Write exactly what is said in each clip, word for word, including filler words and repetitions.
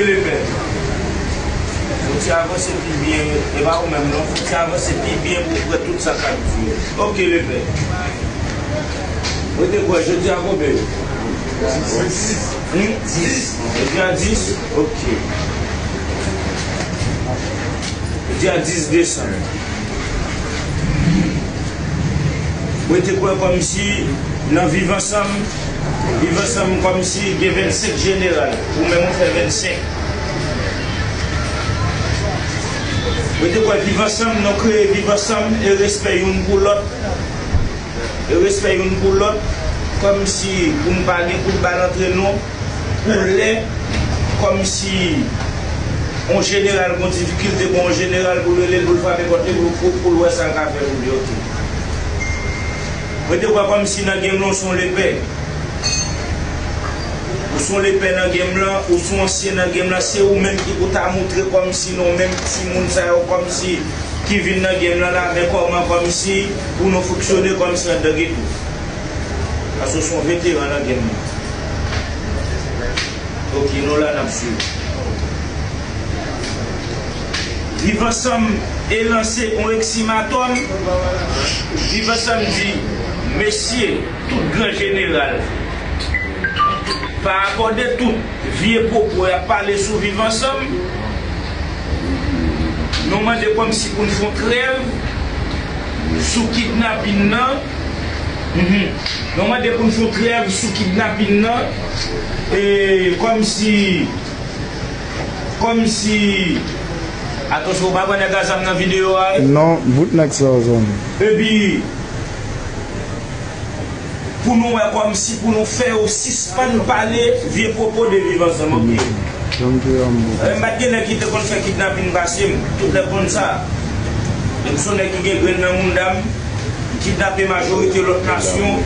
Lepè. Fò w ti avanse pi byen, e pa ou menm non, fò w ti avanse pi byen pou w wè tout sa k ap di yo. Oke, Lepè. Mwen te kwè jodi a konbyen? Dis. Hmm? Dis. Jodi a dis? Oke. Jodi a dis desanm. Mwen te kwè kòmsi nan Viv Ansanm, Viv Ansanm kòmsi gen vennsenk jeneral, ou menm ou fè vennsenk. Mwen te kwè Viv Ansanm, nou kreye Viv Ansanm e respè youn pou lòt, e respè youn pou lòt, kòmsi pou n pa gen kout bal antre nou, pou lè, kòmsi yon jeneral gon difikilte, bon, yon jeneral pou l rele l, pou l frape pòt li, pou, pou, pou l wè sa l ka fè pou li, oke. Mwen te kwè kòmsi nan game lan, ou se yon lepè. Ou se yon lepè nan game lan, ou se yon ansyen nan game lan, se ou menm ki pou ta montre kòmsi nou menm timoun sa yo, kòmsi ki vin nan game lan la, men kòman kòmsi pou nou fonksyone kòmsi anndan geto. Paske w se yon veteran nan game lan. Oke, nou la n ap swiv. Viv Ansanm e lanse yon eksimatòm. Viv Ansanm di, mesye, tout gran jeneral, pa rapò de tout vye pwopo y ap pale sou Viv Ansanm, nou mande kòmsi pou n fè yon trèv sou kidnapin nan. Mhm. Nou mande pou n fè yon trèv sou kidnapin nan. E, kòmsi, kòmsi, atansyon, ou pa kwè nèg a zam nan videyo a, wi? Non, bout nèg sa yo zòn. Epi, pou nou wè kòmsi, pou nou fè yo sispann pale vye pwopo de Viv Ansanm, oke? Janm te anbo. E, m pa t gen nèg ki te konn fè kidnapin pase m. Tout nèg konn sa. E m se yon nèg ki gen grenn nan mouda m. Kidnape majorite lòt nasyon.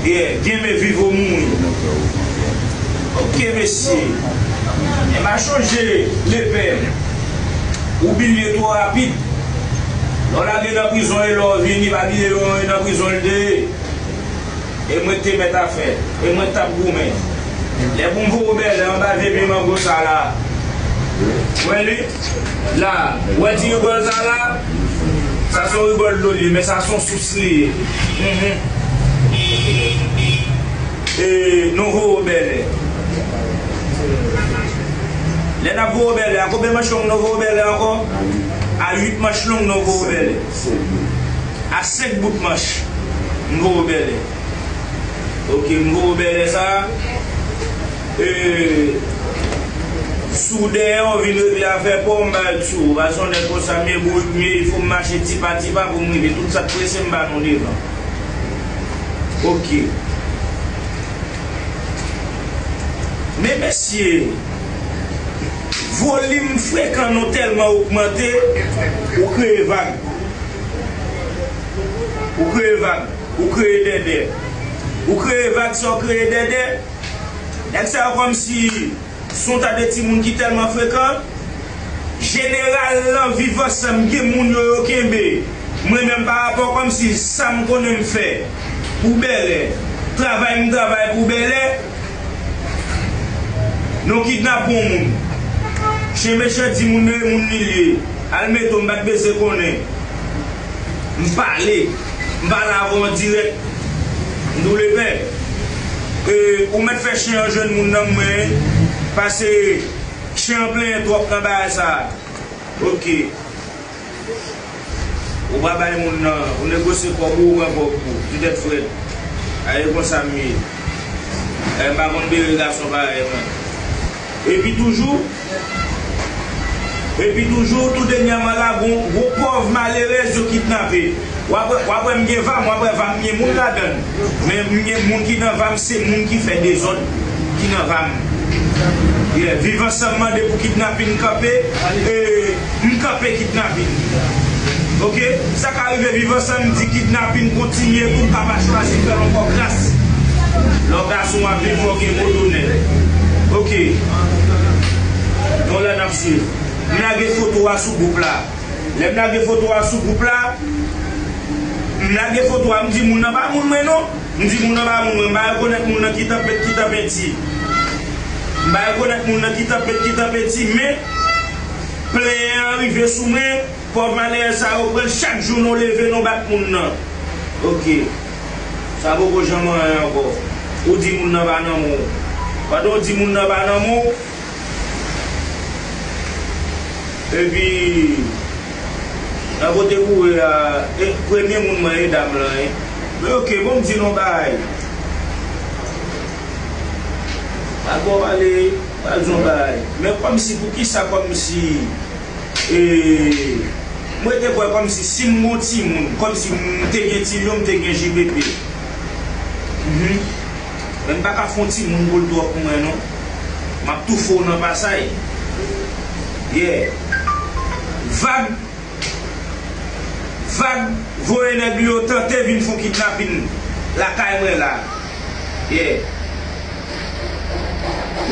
Yeah, game viv ou mouri. Oke, mesye. E m a chonje, lepè. Ou bliye twò rapid. Lè w lage nan prizon e lè w vini, pa bliye lè w nan prizon l te ye. E mwen k te mèt afè. E mwen k t ap goumen. Lè pou m voye w bèlè anba vye pye mango sa la. Wè li? La. Wè ti rigòl sa la? Sa se yon rigòl dlo li ye, men sa se yon sous li ye. Mhm. E nou voye w bèlè. Lè n ap voye w bèlè, a konbyen manch long nou voye w bèlè ankò? A uit manch long nou voye w bèlè. A senk bout manch, m voye w bèlè. Oke, m voye w bèlè sa. E, si w dèyè w vin regle afè pa w, m ba l sou ou. Paske yon nèg konsa, m ye bout, m ye, il faut m mache ti pa ti pa pou m rive. Tout sa k prese, m ba nou devan. Oke. Men mesye, volim frekan nou tèlman ogmante, ou kreye vag. Ou kreye vag. Ou kreye dèdè. Ou kreye vag san w kreye dèdè. Nèg sa yo kòmsi se yon ta de timoun ki tèlman frekan. Jeneral lan, Viv Ansanm, gen moun yo, yo kenbe. Mwen menm, pa rapò kòmsi sa m konnen m fè pou bèlè, travay m travay pou bèlè, nou kidnape yon moun. Chen mechan di moun nan e moun li l ye. Al mete w, m pa t bezwen konnen. M pale. M pale avè w an dirèk. M di w lepè. E, ou mèt fè chen an jwenn moun nan mwen, paske chen an plenyen twòp nan bagay sa a. Oke. Ou pa bay moun nan, ou negosye kòb ou, ou pran kòb ou. Ti tèt frèt. A, e konsa m ye. E, m pa konn bere gason parèy mwen. Epi toujou, epi toujou, tou dènyèman la, gon gwo pòv malerèz yo kidnape. W ap wè, w ap wè m gen vam, w ap wè vam gen moun ladan l. Men m gen moun ki nan vam, se moun ki fè dezòd ki nan vam. Yeah, Viv Ansanm mande pou kidnapin kanpe, e, m kanpe kidnapin. Oke? Sa ka rive Viv Ansanm di kidnapin kontinye pou m pa pa chwazi fè l ankò gras. Lè w gason w ap viv, fò w gen mo donè. Oke. Nou la n ap swiv. M lage foto a sou gwoup la. Lè m lage foto a sou gwoup la, m lage foto a, m di moun nan pa moun mwen non. M di moun nan pa moun mwen, m pa rekonèt moun nan ki t ap, ki t ap penti. M pa rekonèt moun nan ki tanpe, ki tanpe ti, men plenyen an rive sou mwen. Pòv malè sa yo pran chak jou nou leve nou bat moun nan. Ok. Sa poko janm anyen ankò. Ou di moun nan pa nan men w. Pandan w di moun nan pa nan men w, epi nan kote pou w ye a, e, premye moun mwen e dam lan, e. Men ok, bon, m di nou bagay. Dakò, pale, pral di yon bagay. Men kòmsi, poukisa kòmsi, e, mwen te kwè kòmsi si m gon timoun, kòmsi m te gen Tilyon, m te gen J P P. Mhm. Men m pa ka fè yon timoun pou l twòp pou mwen, non. M ap toufe w nan pasay. Yeah. Vag Vag voye nèg li yo tante vin fè yon kidnapin lakay mwen la. Yeah.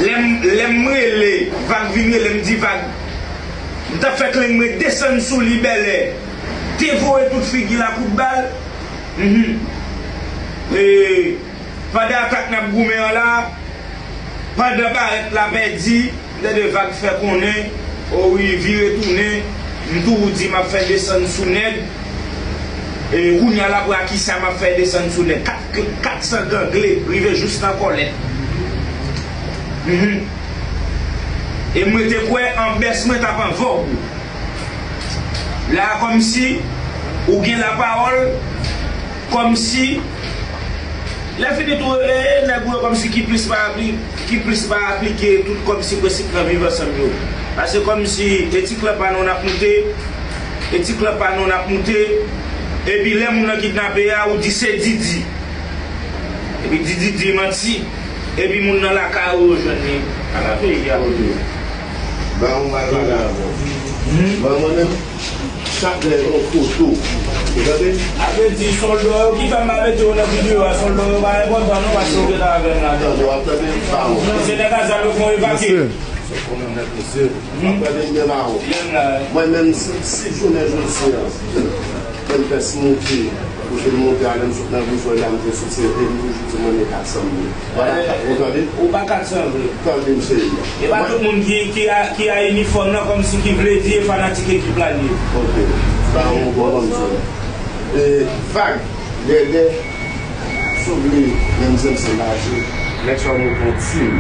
Lè m, lè m rele, Vag vin rele m, di Vag. M t ap fè kleng mwen desann sou li bèlè. Devoye tout figi l a kout bal. Mhm. E, pandan atak n ap goumen an la, pandan barèt la pèdi, m tande Vag fè konnen, o wi, vire tounen, m tou di m ap fè desann sou nèg, e kounye a l ap wè a kisa m ap fè desann sou nèg. Kat, kat san gangle, rive jous nan kòlèt. Mhm. E mwen te kwè an bès mwen t ap an vòg. La, kòmsi ou gen lapawòl, kòmsi, lè fini tou, e, e, nèg ou yo kòmsi ki plis pa apli-, ki plis pa aplike tout kòmsi prensip nan viv ansanm yo. Paske kòmsi etik lan pa nou n ap moute, etik lan pa nou n ap moute, epi lè moun nan kidnape a, ou di se Didi. Epi Didi di manti. Epi moun nan lakay ou yo jwenn li. Ala peyi a. Ban mwen mal pale avè w. Ban mwen menm, chak lè yon foto. Ou tande? A vle di, sòlda yo ki fè m pa mete yo nan videyo a, sòlda yo pa enpòtan non, paske yo gentan avè m ladan. Tande, w ap tande? Ba w. Non, se nèg a zam yo fè w evakye. Mesye. Ou konnen nèg, mesye. W ap tande m byen ba w. Mwen menm, si, si jounen jodi a, M P S monte, kote l monte a, lè m sot nan prizon la, m te soti, e m toujou di mwen e kat san mil. Vwala, ou tande? Ou pa kat san vre. Tande m, cheri. E pa tout moun ki, ki a, ki a inifòm nan, kòmsi ki vle di e fanatik ekip la li ye. Ok. Sa yon bon kòmsi. E, Vag, Dèdè, Souble, menm zen se laje. Nèg sa yo monte yon tim.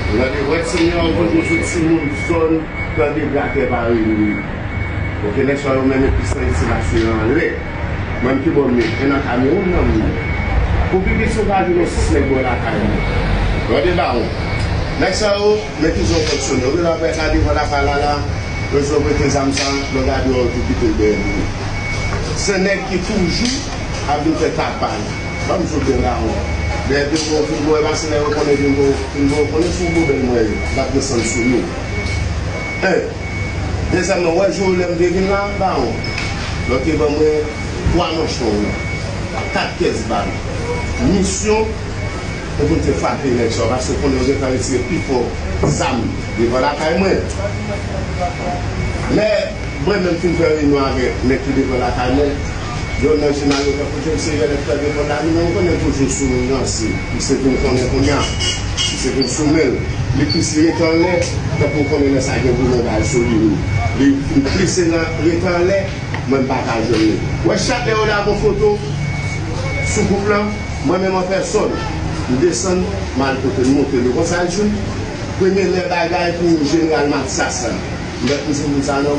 Ou tande? Wè tim yo, yon gwo timoun zòn, tande, brakè pa rele. Ok, nèg sa yo menm epi san iti la se anlè. Mwen ki bò m ye, e nan Kamewoun nan m ye. Pou pi piti ou ka jwenn yon sis nèg bò lakay mwen. Gade bawon. Nèg sa yo, men kijan yo fonksyone. Ou gen lè w ap gade devan lakay la la, yo di w prete zam sa, lè w gade w tou kite l dèyè li. Se nèg ki toujou ap vin fè tapaj. Ban m di w byen bawon. Dèyè vin bon, vin bon, e pa se lè yo konnen vin bon, vin bon, konnen sou gwo bèl mwen ye, l ap desann sou nou. En. Dezyèmman, wè jou lè m te vin la, bawon, lè w te ban mwen twa manchon, kat kès bal. Misyon, se pou n te frape nèg sa yo, paske konnen yo gentan retire pifò zam devan lakay mwen. Lè mwen menm fin fè reyinyon avèk nèg ki devan lakay mwen, Yonn nan jina yo tankou James Seryè nèk fè devan la, li menm konnen toujou sou ranse. Misye vin konnen kounye a. Misye vin sou men l. Li plis li rete anlè, tankou konnen lè sa gen goumen bay sou li wi. Li vin plis nan rete anlè, mwen m pa ka jwenn li. Wè chak lè yo lage yon foto sou gwoup lan, mwen menm an pèsòn, m desann, m al kote l, m montre l. Konsa l di m, premye lè bagay pou jeneral Matyas la. M bat misye moun sa nan